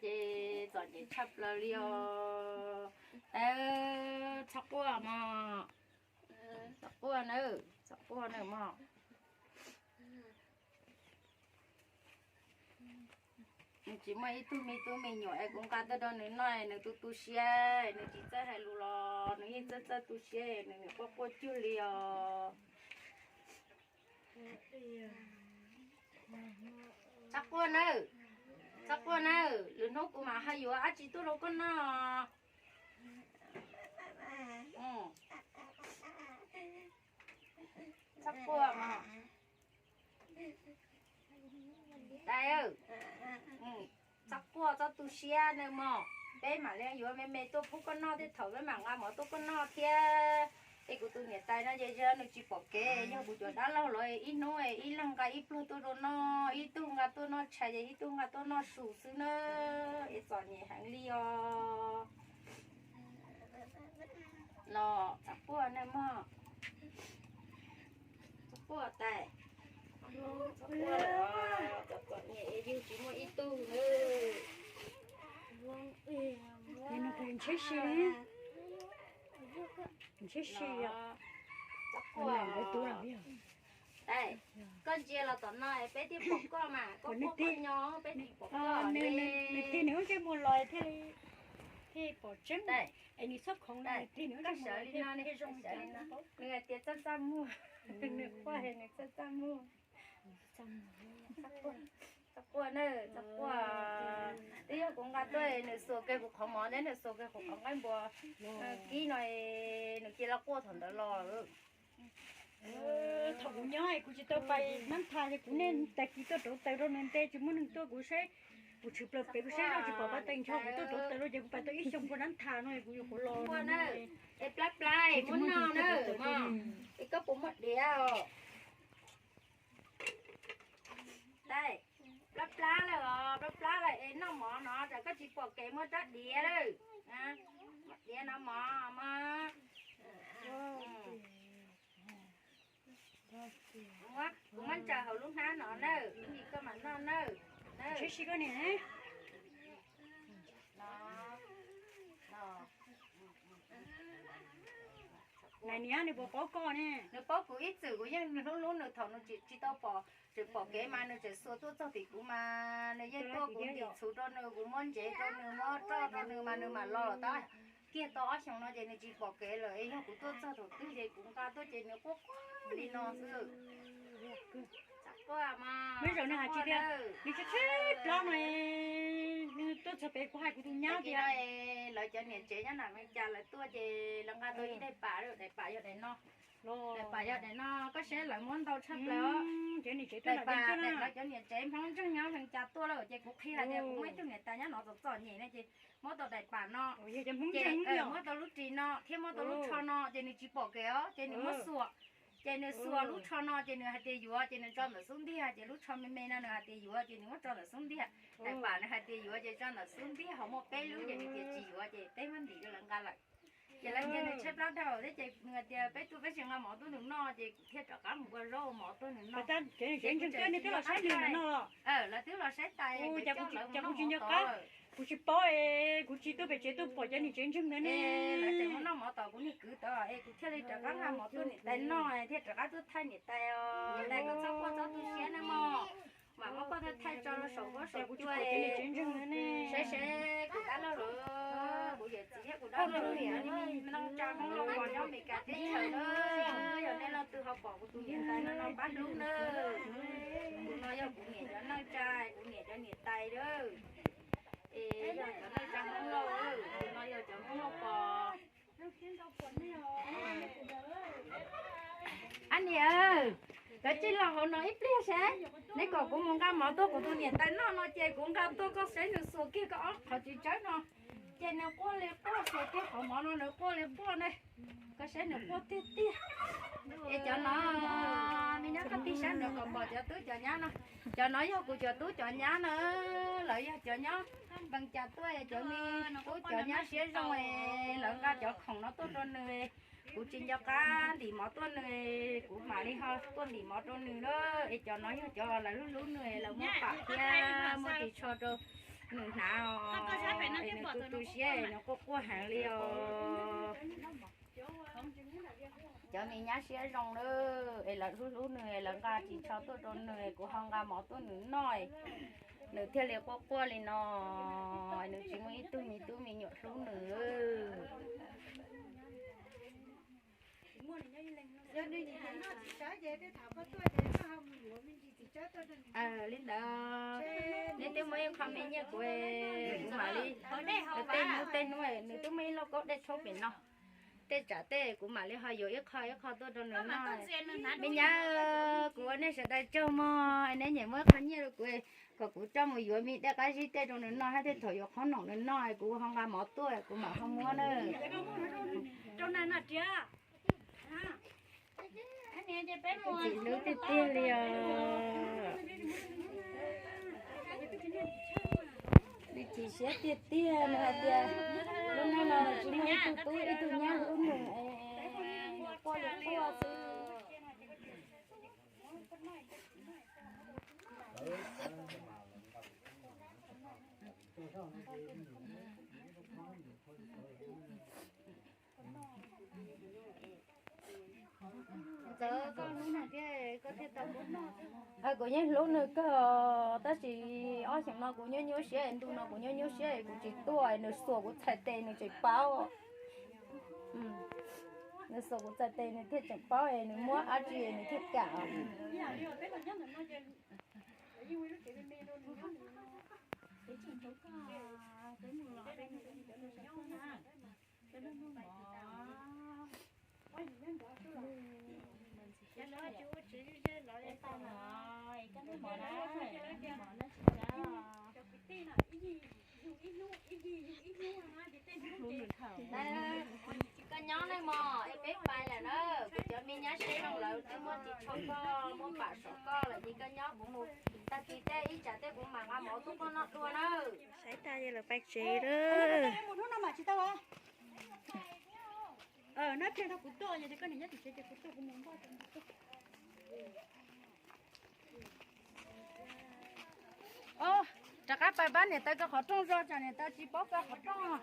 Ces txom nyem tshaj plaws li os. Tawb, txhob quaj mog. Txhob quaj nawb, txhob quaj nawb mog. Nws tsis muaj ib tug me tub me nyuam es kuv nqa tuaj rau nws noj es nws tu tu siab, nws tsis txawj hais lus los nws yeej txawj txawj tu siab, nws niam quaj quaj cuag li os. Txhob quaj nawb, txhob quaj nawb, lwm hnub kuv mam ho yuav dab tsi tuaj rau koj noj. Txhob quaj mog. Dais, txhob quaj txhob tu siab nawb mog, peb mam li yuav me me tuaj pub koj noj thiab, thaum peb mam nqa mov tuaj koj noj thiab. Es kuv tus niam tais no ces yog nws tsis pom kev, yog kuv cov dab laug los ib hnub ib leeg nqa ib pluag tuaj rau noj, ib tug nqa tuaj noj tshais ces ib tug nqa tuaj noj su xwb na. Es txom nyem heev li os. Los txhob quaj nawb mog. Txhob quaj tais. Txhob quaj, txom nyem es yug tsis muaj ib tug nawb. Ntshe si, ntshe si. Txhob quaj. Koj ntsia los tom no peb thiaj pom koj mas, koj quaj koj nyo peb tsis pom koj. Nws tig nws lub ntsej muag los thiaj, thiaj pom tseeb. Es nws txhob khoov, nws tig nws lub ntsej muag thiaj zoo li cas. Nws hais tias txaj txaj muag, nws quaj nws txaj txaj muag. Txhob quaj na, txhob quaj. Twb yog kuv nqa tuaj nws xuas kiag kuv qhov mov thiab nws xuas kiag kuv qhov nqaij npua kib no, nws cia li quaj thaum ntawd los. Thaum kuv nyob kuv tsis tau pais nab tha li, kuv niaj tag kis tuaj rauv taws rau nws nte, tsis muaj neeg tuaj, kuv saib, kuv tshwm plaws pem kuv saib zoj tsis pom qab tees ntsho, kuv tuaj rauv taws rau ces kuv pais tau ib xyoos puag nab tha no kuv yuav qhuav los. Es plab plab muab noj na, es koj puas muaj diav os? Dais, plab plab lawm os, plab plab lawm es noj mov no, tsam koj tsis pom kev muab rab diav lawm. Diav no mov mog. Kuv muab ntsaws hauv lub hnab no nawb, ib ntsis koj mam noj nawb. Tshwj si koj niam. Nais niam, nws puas paub koj ne? Nws paub kuv ib txwm, kuv yeej hlub hlub nws thaum nws tsis tau pom, tseem pom kev mas nws tseem xuas tuaj txog tim kuv mas nws yeej tuaj, kuv ntim txhuv rau nws, kuv muab ntsev rau nws, muab roj rau nws mas nws mam los lawm. Tab kiag tau ob xyoos no ces nws tsis pom kev lawm, es yog kuv tuaj txog thaum twg ces kuv nqa tuaj ces nws quaj quaj li no xwb. Txhob quaj mog, nws hais tsis tias nws tshaib tshaib plab no, nws tuaj txog pem kuv hais kuv tus nyab tias, lawv cov niam tsev nyob nram Meskas lawv tuaj ces lawv nqa tau ib daim pam, daim pam yog daim no. Daim pam yog daim no, koj saib lawv muab ntau tshaj plaws os. Lawv cov niam tsev Hmoob ntseeg nyob Meskas tuaj lawm ces kuv qhia hais tias kuv muaj ib tug niam tais nyob no txom txom nyem no ces muab tau daim pam no, ces muab tau lub ris no thiab muab tau lub tsho no ces nws tsis pom kev os, ces nws muab xuas. Ces nws xuas lub tsho no ces nws hais tias yuav, ces nws tso ntawm xub ntiag, ces lub tsho me me no nws hais tias yuav ces nws muab tso ntawm xub ntiag. Daim pam nws hais tias yuav ces tso ntawm xub ntiag, ho muaj peb lub ces nws tias tsis yuav ces peb muab ntim rau lawv nqa lawm. Ces lawv tias nws tshaib plab dhau thiab ces nws hais tias peb tuaj peb tsis nqa mov tuaj nws noj ces kuv thiaj rov qab mus ua zaub ua mov tuaj nws noj. Lawv twb los saib tais, kuv tsis nco qab, kuv tsis paub es kuv tsis tuaj pem tsev tuaj pom cov niam tsev ntseeg ntawd ne. Lawv tseem muab noj mov tom kuv niag kwv tod es kuv thiaj li rov qab nqa mov tuaj niam tais noj thiaj rov qab tuaj thaij niam tais os. Tais koj txhob quaj txhob tu siab nawb mog, mam muab koj thaij tso rau saum huab saum cua. Seb seb kuv dab laug lawm, kuv yawm txiv thiab kuv dab laug lawm, yog nej tsa Hmoob Lauj Pos nyob Meskas teb chaws na, yog nej leej twg ho pom kuv tus niam tais no no pab hlub nawb. Tus no yog kuv niam cov neej tsa, kuv niam cov niam tais lawm. Es yog cov neej tsa Hmoob Lauj, tus no yog cov Hmoob Lauj Pos. Ab niam, koj cia li los hauv no ib pliag seb, neb kom kuv mus nqa mov tuaj kuv tus niam tais noj no ces kuv nqa tuaj koj saib nws xuas kiag koj ob qhov tsis tsawb no, ces nws quaj li quaj, xuas kiag qhov mov no nws quaj li quaj ne. Koj saib nws quaj tiag tiag. Es cov no, nej nyob koj tig sab nraud kom pom cov tub cov nyab no. Cov no yog kuv cov tub cov nyab na, lawv yog cov nyob Meskas tuaj, cov me tub cov nyab siab zoo, lawv nqa cov khoom no tuaj rau nws. Kuv tsis nco qab ntim mov tuaj nws, kuv mam li ho tuaj ntim mov rau nws na. Es cov no yog cov lawv hlub hlub nws, lawv muab pam thiab muab ris tsho rau. Nws hnav es nws tu tu siab es nws quaj quaj heev li os. Cov me nyab siab zoo lawm es lawv hlub hlub nws es lawv nqa ris tsho tuaj rau nws es kuv ho nqa mov tuaj nws noj, nws thiaj li quaj quaj li no. Nws tsis muaj ib tug me tub me nyuam hlub nws. Li ntawd, neb twb muaj ib qho me nyiaj kuv, kuv mam li, tej hnub tej hnub nws twb muaj ib lauj kaub dej tshoob pem no. Tej tsam tej kuv mam li ho yuav ib qho ib qho tuaj rau nws noj. Me nyab, kuv ua nej sawv daws tsaug mog, neb nyiam muab ib qho nyiaj rau kuv kom kuv coj mus yuav me dej qab zib tej rau nws noj, hab tej thaum yuav qhob noom nws noj kuv ho nqa mov tuaj kuv mam ho muab na. Txiv hlub tiag tiag li os. Nws chim siab tiag tiag, nws hais tias lub neej no nws tsis muaj ib tug tub ib tug nyab hlub nws, nws quaj li quaj xwb. Kuv yeej hlub nws kawg, tab sis ob xyoos no kuv nyuaj nyuaj siab, ntu no kuv nyuaj nyuaj siab kuv tsis tuaj, nws xuas kuv txhais tes nws tseem paub. Nws xuas kuv txhais tes nws thiaj tseem paub es nws muab dab tsi nws thiaj kam. Koj nyob nawb mog, es peb pais lawm na, kuv cov me nyab siab zoo lawv twb muab ris tsho koj, muab pam saum koj lawm ces koj nyob kuv mus. Tag kis tej ib tsam tej kuv mam nqa mov tuaj koj noj dua nawb. Saib tas es lawv pais tsev lawm. Rov qab pais pab niam tais kaw qhov rooj zog, tsam niam tais tsis paub kaw qhov rooj.